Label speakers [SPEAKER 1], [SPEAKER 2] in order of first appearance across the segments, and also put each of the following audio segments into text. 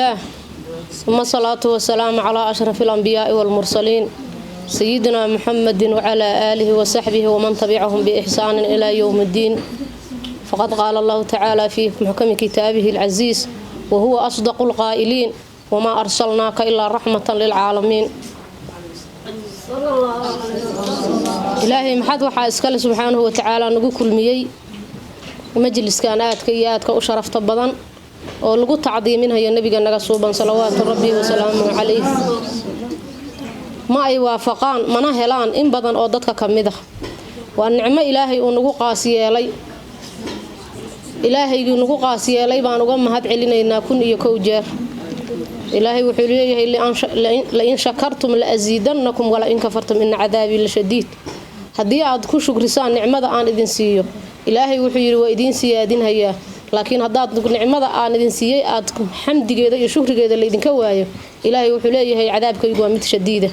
[SPEAKER 1] لله ثم الصلاة والسلام على أشرف الأنبياء والمرسلين سيدنا محمد وعلى آله وصحبه ومن تبعهم بإحسان إلى يوم الدين. فقد قال الله تعالى في محكم كتابه العزيز وهو أصدق القائلين وما أرسلناك إلا رحمة للعالمين. إلهي محد waxaa iskale subxaanahu wa tacaala nagu kulmiyey majliskan aadka iyo aadka u sharafta badan oo lagu tacdiiminayo nabiga naga suuban salawaatu rabbi wasalaamuhu calayh. Ma ay waafaqaan mana helaan in badan oo dadka ka mid ah. Waa nicmo ilaahay uu nagu qaas yeelay. Ilaahaygii nagu qaas yeelay baan uga mahad celinaynaa 1001 jeer. Ilaahay wuxuu leeyahay la in shakartum la aziidannakum wala in kafartum inna cadaabii la shadiid. Haddii aad ku shukrisaan nicmada aan idin siiyo, ilaahay wuxuu yidhi waa idiin siyaadinhayaa, laakiin haddaad nicmada aan idin siiyey aad xamdigeeda iyo shukrigeeda laydinka waayo, ilaahay wuxuu leeyahay cadaabkaygu waa mid shadiida.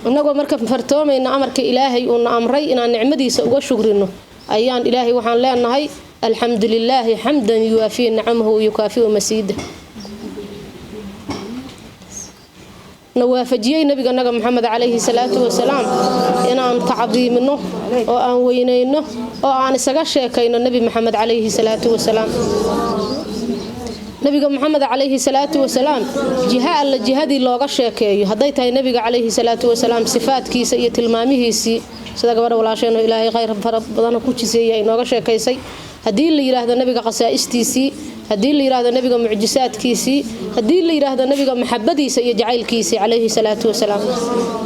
[SPEAKER 1] Innagoo marka fartoomayna amarka ilaahay uuna amray inaan nicmadiisa uga shukrino, ayaan ilaahay waxaan leenahay alxamdu lilaahi xamdan yuwaafii nicamahu wayukaafiu masiida. Na waafajiyey nabiga naga Maxamed calayhi salaatu wasalaam inaan tacdiimino oo aan weyneyno oo aan isaga sheekayno nabi Maxamed calayhi salaatu wasalaam. Nabiga Maxamed calayhi salaatu wasalaam jiha alla jihadii looga sheekeeyo, hadday tahay nabiga calayhi salaatu wasalaam sifaadkiisa iyo tilmaamihiisii, sida gabadha walaasheen oo ilaahay khayr fara badan ku jiseeyay ay nooga sheekaysay, haddii la yiraahdo nabiga qasaa'istiisii, haddii la yiraahdo nabiga mucjisaadkiisii, haddii la yiraahdo nabiga maxabadiisa iyo jacaylkiisii calayhi salaatu wasalaam,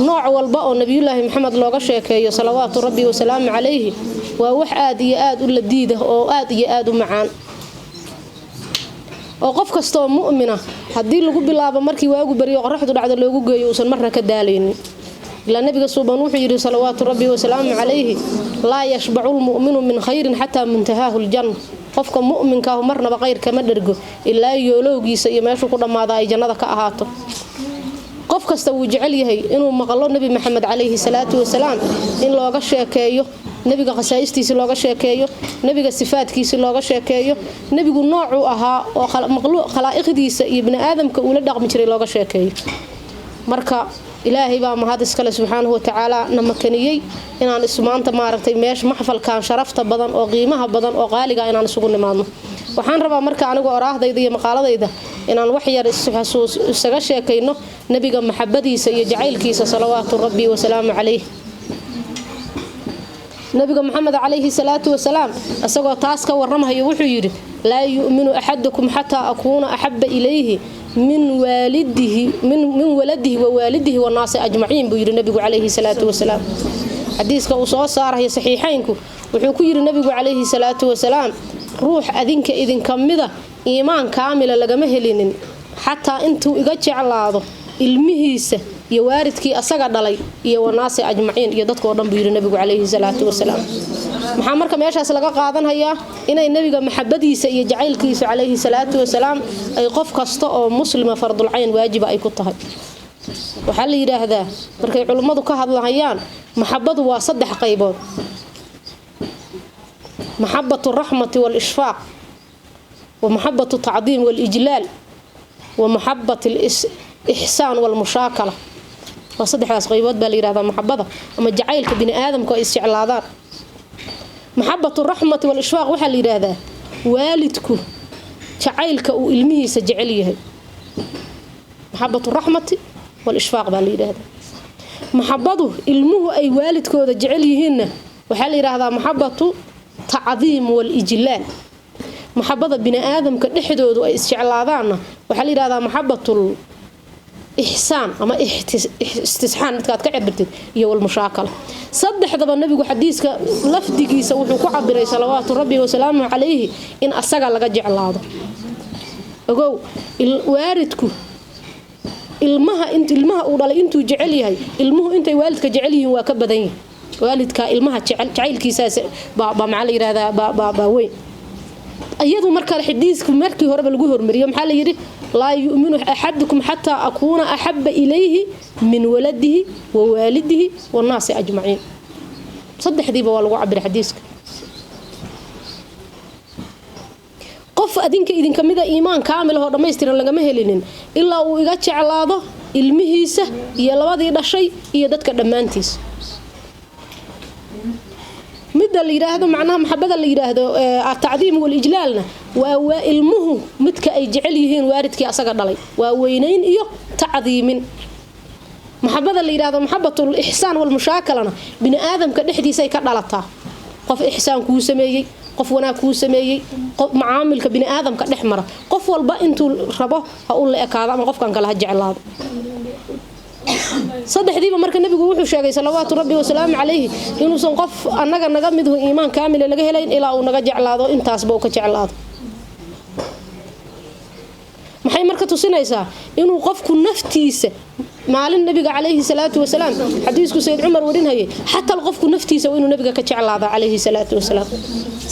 [SPEAKER 1] nooc walba oo nabiyullaahi Maxamed looga sheekeeyo salawaatu rabbi wasalaamu calayhi, waa wax aad iyo aad u ladiida oo aad iyo aad u macaan, oo qof kastoo mu'mina haddii lagu bilaabo markii waagu bariyo qoraxdu dhacdo loogu geeyo uusan marna ka daalaynin. Ilaa nabiga suuban wuxuu yidhi salawaatu rabbi wasalaamu calayhi laa yashbacu lmu'minu min khayrin xataa muntahaahu ljanna. Qofka mu'minkaahu marnaba khayr kama dhergo ilaa yoolowgiisa iyo meeshuu ku dhammaada ay jannada ka ahaato. Qof kasta wuu jecel yahay inuu maqlo nabi Maxamed calayhi salaatu wasalaam in looga sheekeeyo, nabiga khasaa'istiisi looga sheekeeyo, nabiga sifaadkiisi looga sheekeeyo, nabigu noocuu ahaa oo khalaa'iqdiisa iyo bini aadamka uula dhaqmi jiray looga sheekeeyo. Marka ilaahay baa mahad iskale subxaanahu wa tacaala na makaniyey inaan ismaanta maaragtay meesha maxfalkan sharafta badan oo qiimaha badan oo qaaliga inaan isugu nimaadno. Waxaan rabaa marka anigu oraahdayda iyo maqaaladayda inaan wax yar isaga sheekayno nabiga maxabadiisa iyo jacaylkiisa salawaatu rabbi wasalaamu calayh. Nabiga Maxamed calayhi salaatu wasalaam isagoo taas ka warramayo wuxuu yidhi laa yu'minu axadukum xataa akuuna axaba ilayhi min waalidihi min waladihi wa waalidihi wanaasi ajmaciin, buu yidhi nabigu calayhi salaatu wasalaam. Xadiiska uu soo saarayo saxiixaynku wuxuu ku yidhi nabigu calayhi salaatu wasalaam ruux adinka idinka mida iimaan kaamila lagama helinin xataa intuu iga jeclaado ilmihiisa iyo waalidkii asaga dhalay iyo wanaasi ajmaciin iyo dadka oo dhan, buu yidhi nabigu calayhi salaatu wasalaam. Maxaa marka meeshaas laga qaadanhayaa? Inay nabiga maxabadiisa iyo jacaylkiisa calayhi salaatu wasalaam ay qof kasta oo muslima fardulcayn waajiba ay ku tahay. Waxaa la yidhaahdaa markay culimmadu ka hadlahayaan maxabadu waa saddex qaybood: maxabatu raxmati waalishfaaq, wa maxabatu tacdiim waalijlaal, wa maxabat alixsaan waalmushaakala. Waa saddexdaas qaybood baa la yidhahdaa maxabada ama jacaylka bini aadamku ay isjeclaadaan. Maxabatu raxmati waalishfaaq waxaa la yidhaahdaa waalidku jacaylka uu ilmihiisa jecel yahay, maxabatu raxmati waalishfaaq baa la yidhaahdaa. Maxabadu ilmuhu ay waalidkooda jecel yihiinna waxaa la yidhaahdaa maxabatu tacdiim walijlaal. Maxabada bini aadamka dhexdoodu ay isjeclaadaanna waxaa la yidhahdaa maxabatul ixsaan ama istisxaan midkaad ka cabirtid iyo walmushaakala. Saddexdaba nabigu xadiiska lafdigiisa wuxuu ku cabiray salawaatu rabbi wasalaamu calayhi in asaga laga jeclaado. Ogow, waalidku ilmaha ilmaha uu dhalay intuu jecel yahay, ilmuhu intay waalidka jecel yihiin waa ka badan yihin. Waalidka ilmaha jecel jacaylkiisaas baa maxaa la yidhahdaa baa weyn. Iyadu marka xadiisku markii horeba lagu hormariyo maxaa la yidhi? Laa yu'minu axadukum xataa akuuna axaba ilayhi min waladihi wa waalidihi wannaasi ajmaciin. Saddexdiiba waa lagu cabiray xadiiska. Qof adinka idinka mida iimaan kaamil oo dhammaystiran lagama helinin ilaa uu iga jeclaado ilmihiisa iyo labadii dhashay iyo dadka dhammaantiis. Midda la yiraahdo macnaha maxabada la yiraahdo atacdiim walijlaalna waa ilmuhu midka ay jecel yihiin waalidkii asaga dhalay, waa weynayn iyo tacdiimin. Maxabada la yiraahdo maxabatul ixsaan walmushaakalana bini aadamka dhexdiisay ka dhalataa. Qof ixsaan kuu sameeyey, qof wanaag kuu sameeyey, qof macaamilka bini aadamka dhex mara, qof walba intuu rabo ha u la ekaado ama qofkan kale ha jeclaado. Saddexdiiba marka nabigu wuxuu sheegay salawaatu rabbi wasalaamu calayhi inuusan qof annaga naga midhu iimaan kaamila laga helayn ilaa uu naga jeclaado intaasba uu ka jeclaado. Maxay marka tusinaysaa inuu qofku naftiisa maalin nabiga calayhi salaatu wasalaam xadiisku Sayid Cumar warinayay, xataa qofku naftiisa inuu nabiga ka jeclaado calayhi salaatu wasalaam.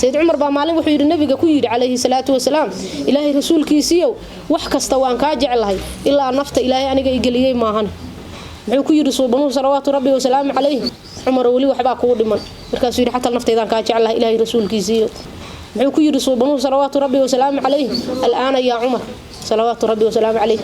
[SPEAKER 1] Sayid Cumar baa maalin wuxuu yidhi nabiga ku yidhi calayhi salaatu wasalaam, ilaahay rasuulkiisiiyow, wax kasta waan kaa jeclahay ilaa nafta ilaahay aniga i geliyey maahan. Muxuu ku yidhi suubanuhu salawaatu rabbi wasalaamu calayhi? Cumar, weli waxbaa kugu dhiman. Markaasuu yidhi xataa naftaydaan kaa jeclahay ilaahay rasuulkiisiiyo. Muxuu ku yidhi suubanuhu salawaatu rabbi wasalaamu calayhi? Al'aana yaa Cumar, salawaatu rabbi wasalaamu calayh.